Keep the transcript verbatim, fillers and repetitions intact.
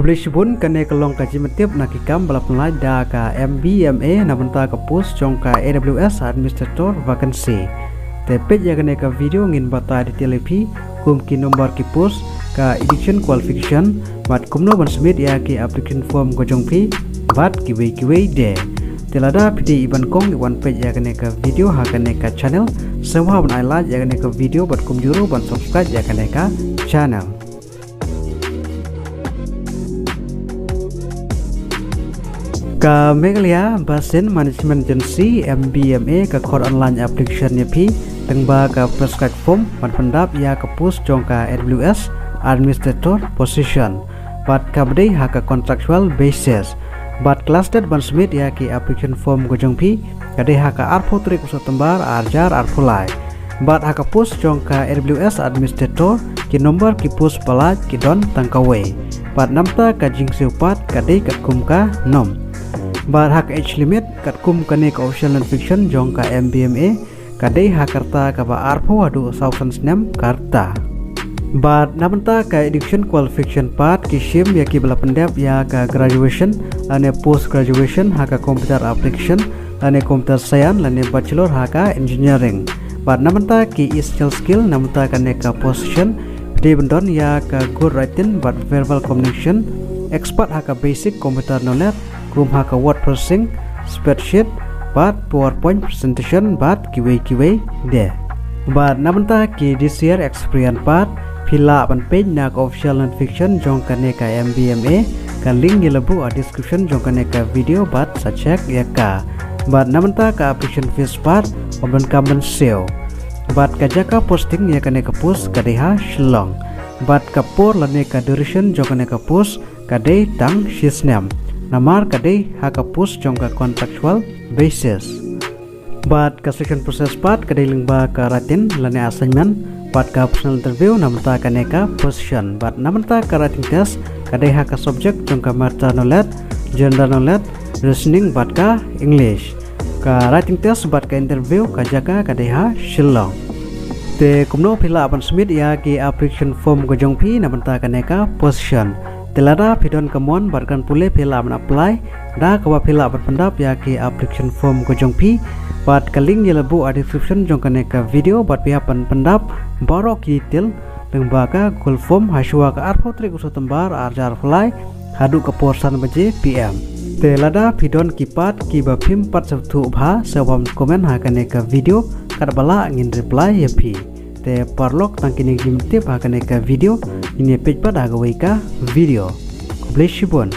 Khublei shibun, kane ka long ka jingmyntip na ki kam ba la pynlait da ka M B M A na bynta ka post jong ka A W S Administrator vacancy. Te peit ïa kane ka video ngin batai detail ïa phi, kum ki number ki post, ka education qualification, bad kumno ban submit ïa ki application form ka jong phi, bad kiwei kiwei de. Te lada phi dei i ban kong i wan peit ïa kane ka video ha kane ka channel, sngewbha ban ai like ïa kane ka video bad kumjuh ruh ban subscribe ïa kane ka channel. Ka Meghalaya Basin Management Agency, M B M A, ka khot online application ïa phi lyngba ka prescribed form ban pyndap ïa ka post jong ka A W S Administrator position. Bad ka ba dei ha ka contractual basis. Bad ka last date ban submit ïa ki application form ka jong phi ka dei ha ka arphew tarik u September arhajar arphew lai. Bad ha ka post jong ka A W S Administrator, ki number ki post ba lait ki don tang kawei. Bad namta ka jingsiew pat ka dei katkum ka norm. Bad ha ka age limit katkum kane ka official notification jong ka M B M A, ka dei ha ka rta kaba arphew haduh saw san snem ka rta. Bad na bynta ka education qualification pat, ki shim ïa ki ba la pyndep ïa ka graduation lane post graduation ha ka computer application lane computer science lane bachelor ha ka engineering. Bad na bynta ki essential skill na bynta kane ka position, phi dei ban don ïa ka good written bad verbal communication, expert ha ka basic computer knowledge, kum ha ka word processing, spreadsheet, bad PowerPoint presentation, bad kiwei kiwei de. Bad na bynta ki D C R experience pat, phi lah ban peit na ka official notification jong kane ka M B M A, ka link ïa la buh ha description jong kane ka video bad sa check ïa ka. Bad na bynta ka application fees pat, ym donkam ban siew. Bad ka jaka posting ïa kane ka post ka dei ha Shillong. Bad ka por lane ka duration jong kane ka post ka dei tang shi snem. Namar ka dei ha ka post jong ka contractual basis. Bad ka selection process pat ka dei lyngba ka written lane assignment, bad ka personal interview na bynta kane ka position. Bad na bynta ka writing test ka dei ha ka subject jong ka maths knowledge, general knowledge, reasoning bad ka English. Ka writing test bad ka interview ka jaka ka dei ha Shillong. Te kumno phi lah ban submit ïa ki application form ka jong phi na bynta kane ka position. Te lada phi don ka mon bad khlem pule phi lah ban apply da kaba phi lah ban pyndap ïa ki application form ka jong phi. Bad ka link ïa la buh ha description jong kane ka video bad phi hap ban pyndap baroh ki detail lyngba ka Google form ha shuwa ka arphew tarik u September arhajar arphew lai haduh ka por san baje P M. Te lada phi don ki pat kiba phim pat sngewthuh bha, sngewbha ban comment ha kane ka video, katba lah ngin reply ïa phi. Te paralok, tang kine ki jingtip ha kane ka video, ngin ïa peit pat ha kawei ka video. Khublei shibun.